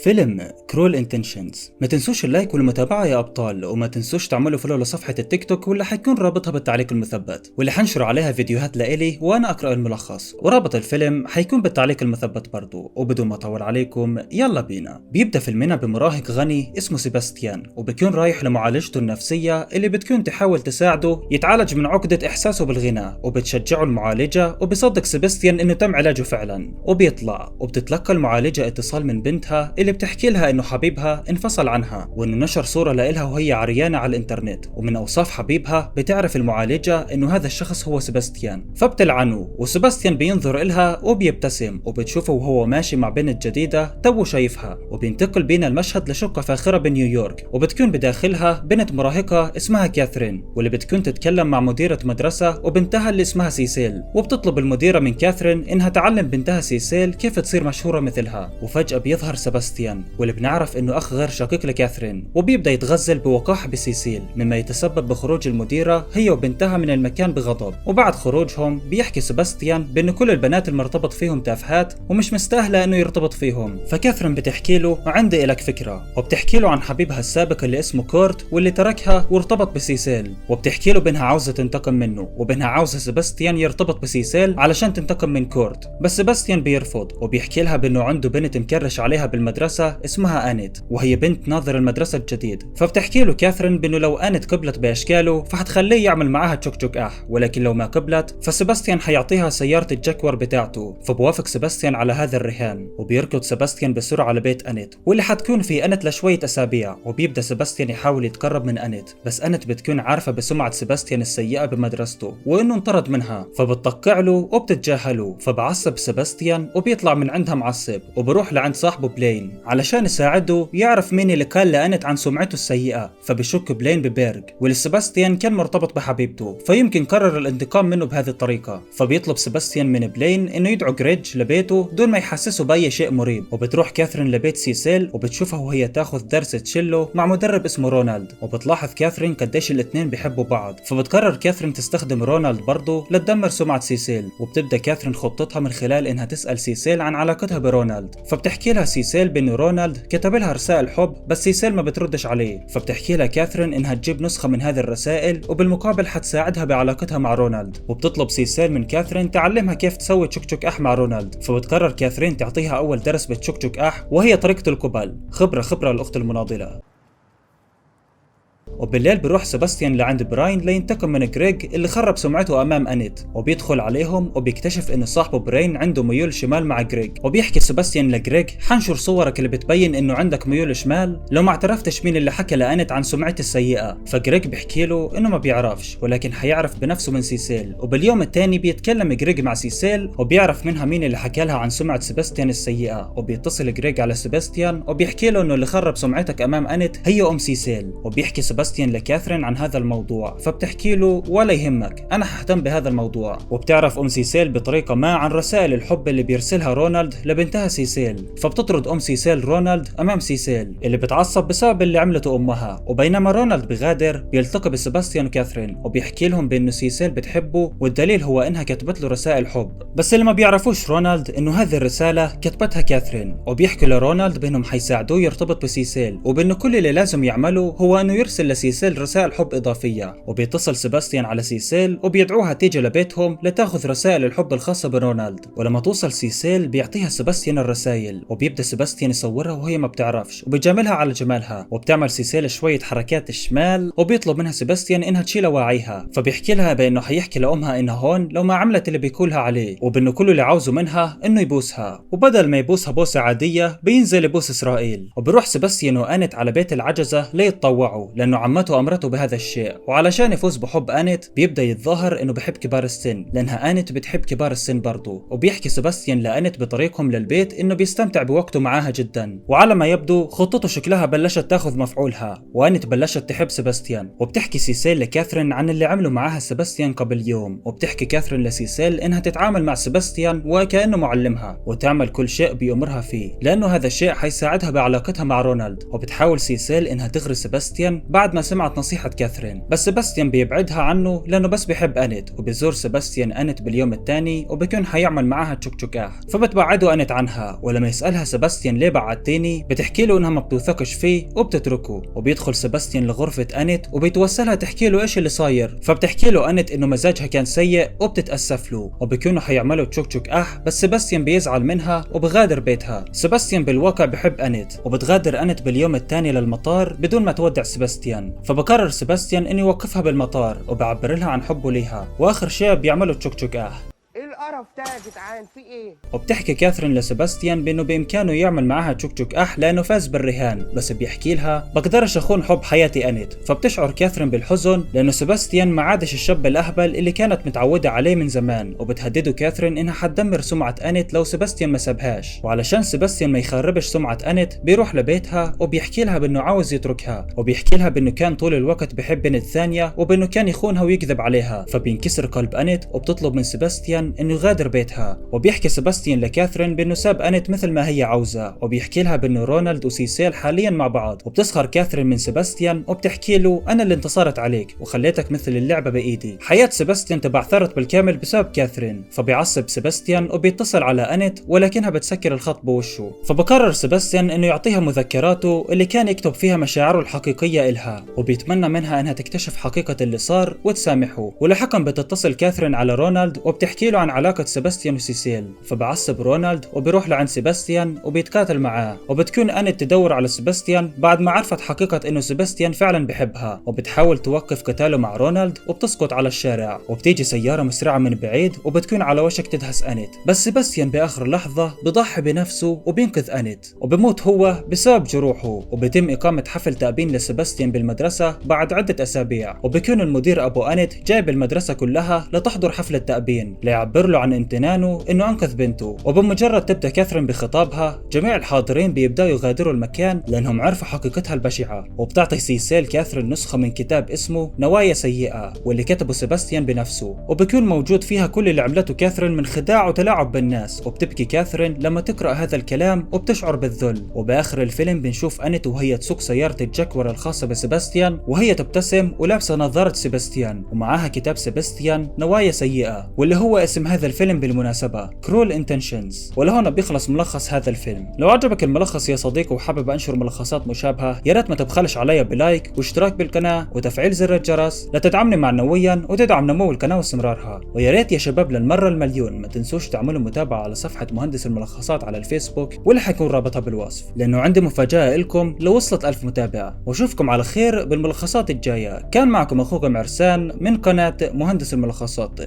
فيلم Cruel Intentions. ما تنسوش ال like والمتابعة يا أبطال، وما تنسوش تعملوا follow لصفحة التيك توك واللي حيكون رابطها بالتعليق المثبت، واللي حنشر عليها فيديوهات لإلي وأنا أقرأ الملخص، ورابط الفيلم حيكون بالتعليق المثبت برضو. وبدون ما أطول عليكم يلا بينا. بيبدأ فيلمنا بمراهق غني اسمه سيباستيان، وبيكون رايح لمعالجته النفسية اللي بتكون تحاول تساعده يتعالج من عقدة إحساسه بالغنى، وبتشجعه المعالجة، وبيصدق سيباستيان إنه تم علاجه فعلا، وبيطلع. وبتتلقى المعالجة اتصال من بنتها اللي بتحكي لها انه حبيبها انفصل عنها، وانه نشر صورة لإلها وهي عريانة على الانترنت، ومن اوصاف حبيبها بتعرف المعالجة انه هذا الشخص هو سيباستيان، فبتلعنه. وسيباستيان بينظر إلها وبيبتسم، وبتشوفه وهو ماشي مع بنت جديدة تو شايفها. وبينتقل بينا المشهد لشقة فاخرة بنيويورك، وبتكون بداخلها بنت مراهقة اسمها كاثرين، واللي بتكون تتكلم مع مديرة مدرسة وبنتها اللي اسمها سيسيل. وبتطلب المديرة من كاثرين انها تعلم بنتها سيسيل كيف تصير مشهورة مثلها. وفجأة بيظهر سيباستيان، واللي بنعرف انه اخ غير شقيق لكاثرين، وبيبدا يتغزل بوقاحة بسيسيل، مما يتسبب بخروج المديرة هي وبنتها من المكان بغضب. وبعد خروجهم بيحكي سيباستيان بانه كل البنات المرتبط فيهم تافهات ومش مستاهلة انه يرتبط فيهم. فكاثرين بتحكي له عندي إلك فكرة، وبتحكي له عن حبيبها السابق اللي اسمه كورت واللي تركها وارتبط بسيسيل، وبتحكي له بانها عاوزة تنتقم منه، وبانها عاوزة سيباستيان يرتبط بسيسيل علشان تنتقم من كورت. بس سيباستيان بيرفض، وبيحكي لها بانه عنده بنت مكرش عليها بالمدرسة اسمها آنيت، وهي بنت ناظر المدرسة الجديد. فبتحكي له كاثرين بانه لو آنيت قبلت باشكاله فحتخليه يعمل معاها تشوك تشوك اح، ولكن لو ما قبلت فسيباستيان حيعطيها سيارة الجاكوار بتاعته. فبوافق سيباستيان على هذا الرهان، وبيركض سيباستيان بسرعة لبيت آنيت واللي حتكون في آنيت لشوية أسابيع. وبيبدأ سيباستيان يحاول يتقرب من آنيت، بس آنيت بتكون عارفة بسمعة سيباستيان السيئة بمدرسته وإنه انطرد منها، فبتطقع له وبتتجاهله. فبعصب سيباستيان وبيطلع من عندها معصب، وبروح لعند صاحبه بلين علشان يساعده يعرف مين اللي قال لآنيت عن سمعته السيئة. فبشك بلين ببيرج، واللي سيباستيان كان مرتبط بحبيبته، فيمكن قرر الانتقام منه بهذه الطريقة. فبيطلب سيباستيان من بلين انه يدعو جريج لبيته دون ما يحسسه بأي شيء مريب. وبتروح كاثرين لبيت سيسيل وبتشوفها وهي تاخذ درس تشيلو مع مدرب اسمه رونالد، وبتلاحظ كاثرين قديش الاثنين بيحبوا بعض. فبتقرر كاثرين تستخدم رونالد برضه لتدمر سمعة سيسيل. وبتبدا كاثرين خطتها من خلال انها تسأل سيسيل عن علاقتها برونالد. فبتحكي لها سيسيل بانه رونالد كتب لها رسائل حب، بس سيسيل ما بتردش عليه. فبتحكي لها كاثرين انها تجيب نسخة من هذه الرسائل وبالمقابل حتساعدها بعلاقتها مع رونالد. وبتطلب سيسيل من كاثرين تعلمها كيف تسوي تشوك تشوك اح مع رونالد. فبتقرر كاثرين تعطيها اول درس بالتشوك تشوك اح، وهي طريقة القبل. خبرة خبرة الأخت المناضلة. وبالليل بيروح سيباستيان لعند براين لينتقم من جريج اللي خرب سمعته امام انيت، وبيدخل عليهم وبيكتشف انه صاحبه براين عنده ميول شمال مع جريج. وبيحكي سيباستيان لجريج حنشر صورك اللي بتبين انه عندك ميول شمال لو ما اعترفتش مين اللي حكى لانيت عن سمعتي السيئة. فجريج بيحكي له انه ما بيعرفش، ولكن حيعرف بنفسه من سيسيل. وباليوم الثاني بيتكلم جريج مع سيسيل وبيعرف منها مين اللي حكى لها عن سمعة سيباستيان السيئة. وبيتصل جريج على سيباستيان وبيحكي له انه اللي خرب سمعتك امام انيت هي ام سيسيل. وبيحكي سيباستيان لكاثرين عن هذا الموضوع، فبتحكي له ولا يهمك انا حهتم بهذا الموضوع. وبتعرف ام سيسيل بطريقه ما عن رسائل الحب اللي بيرسلها رونالد لبنتها سيسيل، فبتطرد ام سيسيل رونالد امام سيسيل اللي بتعصب بسبب اللي عملته امها. وبينما رونالد بغادر بيلتقي بسيباستيان وكاثرين وبيحكي لهم بانه سيسيل بتحبه والدليل هو انها كتبت له رسائل حب، بس اللي ما بيعرفوش رونالد انه هذه الرساله كتبتها كاثرين. وبيحكي لرونالد بانهم حيساعدوه يرتبط بسيسيل، وبانه كل اللي لازم يعمله هو انه يرسل لسيسيل رسائل حب إضافية. وبيتصل سيباستيان على سيسيل وبيدعوها تيجي لبيتهم لتاخذ رسائل الحب الخاصة برونالد. ولما توصل سيسيل بيعطيها سيباستيان الرسائل، وبيبدأ سيباستيان يصورها وهي ما بتعرفش وبيجاملها على جمالها. وبتعمل سيسيل شوية حركات شمال، وبيطلب منها سيباستيان انها تشيل اواعيها. فبيحكي لها بانه حيحكي لامها انها هون لو ما عملت اللي بيقولها عليه، وبانه كل اللي عاوزه منها انه يبوسها، وبدل ما يبوسها بوسة عادية بينزل يبوس اسرائيل. وبيروح سيباستيان وانت على بيت العجزة ليتطوعوا لانه عمته امرته بهذا الشيء. وعلشان يفوز بحب انت بيبدا يتظاهر انه بحب كبار السن، لانها انت بتحب كبار السن برضه. وبيحكي سيباستيان لانت بطريقهم للبيت انه بيستمتع بوقته معاها جدا، وعلى ما يبدو خطته شكلها بلشت تاخذ مفعولها، وانت بلشت تحب سيباستيان. وبتحكي سيسيل لكاثرين عن اللي عمله معاها سيباستيان قبل يوم، وبتحكي كاثرين لسيسيل انها تتعامل مع سيباستيان وكانه معلمها وتعمل كل شيء بيأمرها فيه، لانه هذا الشيء حيساعدها بعلاقتها مع رونالد. وبتحاول سيسيل انها تغري سيباستيان بعد بعد ما سمعت نصيحة كاثرين، بس سيباستيان بيبعدها عنه لانه بس بحب انيت. وبيزور سيباستيان انيت باليوم الثاني وبيكون حيعمل معاها تشوك تشوك اه، فبتبعده انيت عنها. ولما يسألها سيباستيان ليه بعدتيني بتحكي له انها ما بتوثقش فيه وبتتركه. وبيدخل سيباستيان لغرفة انيت وبيتوسلها تحكي له ايش اللي صاير، فبتحكي له انيت انه مزاجها كان سيء وبتتأسف له، وبيكونوا حيعملوا تشوك تشوك اه، بس سيباستيان بيزعل منها وبغادر بيتها. سيباستيان بالواقع بحب انيت، وبتغادر انيت باليوم الثاني للمطار بدون ما تودع سيباستيان، فبقرر سيباستيان انه يوقفها بالمطار وبعبر لها عن حبه ليها، واخر شيء بيعملوا تشوك تشوك اه. ايه القرف ده يا جدعان؟ في ايه؟ وبتحكي كاثرين لسيباستيان بانه بامكانه يعمل معها تشوك تشوك اح لانه فاز بالرهان، بس بيحكي لها بقدرش اخون حب حياتي انيت. فبتشعر كاثرين بالحزن لانه سيباستيان ما عادش الشاب الاهبل اللي كانت متعوده عليه من زمان، وبتهدده كاثرين انها حتدمر سمعه انيت لو سيباستيان ما سابهاش. وعلشان سيباستيان ما يخربش سمعه انيت بيروح لبيتها وبيحكي لها بانه عاوز يتركها، وبيحكي لها بانه كان طول الوقت بحب بنت ثانيه وبانه كان يخونها ويكذب عليها. فبينكسر قلب انيت وبتطلب من سيباستيان انه يغادر بيتها. وبيحكي سيباستيان لكاثرين بانه ساب انيت مثل ما هي عاوزه، وبيحكي لها بانه رونالد وسيسيل حاليا مع بعض. وبتسخر كاثرين من سيباستيان وبتحكي له انا اللي انتصرت عليك وخليتك مثل اللعبه بايدي. حياه سيباستيان تبعثرت بالكامل بسبب كاثرين، فبيعصب سيباستيان وبيتصل على انيت ولكنها بتسكر الخط بوشه. فبقرر سيباستيان انه يعطيها مذكراته اللي كان يكتب فيها مشاعره الحقيقيه إلها، وبيتمنى منها انها تكتشف حقيقه اللي صار وتسامحه. ولاحقا بتتصل كاثرين على رونالد وبتحكي له عن علاقة سيباستيان وسيسيل، فبعصب رونالد وبيروح لعند سيباستيان وبيتقاتل معاه. وبتكون انيت تدور على سيباستيان بعد ما عرفت حقيقة انه سيباستيان فعلا بحبها، وبتحاول توقف قتاله مع رونالد وبتسقط على الشارع. وبتيجي سيارة مسرعة من بعيد وبتكون على وشك تدهس انيت، بس سيباستيان باخر لحظة بضحي بنفسه وبينقذ انيت، وبموت هو بسبب جروحه. وبيتم اقامة حفل تأبين لسيباستيان بالمدرسة بعد عدة اسابيع، وبيكون المدير ابو انيت جايب المدرسة كلها لتحضر حفل التأبين ليعبر له عن امتنانه انه انقذ بنته. وبمجرد تبدا كاثرين بخطابها جميع الحاضرين بيبداوا يغادروا المكان لانهم عرفوا حقيقتها البشعه. وبتعطي سيسيل كاثرين نسخه من كتاب اسمه نوايا سيئه واللي كتبه سيباستيان بنفسه، وبيكون موجود فيها كل اللي عملته كاثرين من خداع وتلاعب بالناس. وبتبكي كاثرين لما تقرا هذا الكلام وبتشعر بالذل. وباخر الفيلم بنشوف انيت وهي تسوق سياره الجاكور الخاصه بسيباستيان وهي تبتسم ولابسه نظاره سيباستيان ومعاها كتاب سيباستيان نوايا سيئه واللي هو اسم هذا الفيلم بالمناسبة Cruel Intentions. ولهنا بيخلص ملخص هذا الفيلم. لو عجبك الملخص يا صديقي وحابب انشر ملخصات مشابهة يا ريت ما تبخلش عليا ب like واشتراك بالقناة وتفعيل زر الجرس لتدعمني معنويا وتدعم نمو القناة واستمرارها. ويا ريت يا شباب للمرة المليون ما تنسوش تعملوا متابعة على صفحة مهندس الملخصات على الفيسبوك واللي حيكون رابطها بالوصف، لانه عندي مفاجأة لكم لو وصلت 1000 متابع. واشوفكم على خير بالملخصات الجاية. كان معكم اخوكم عرسان من قناة مهندس الملخصات.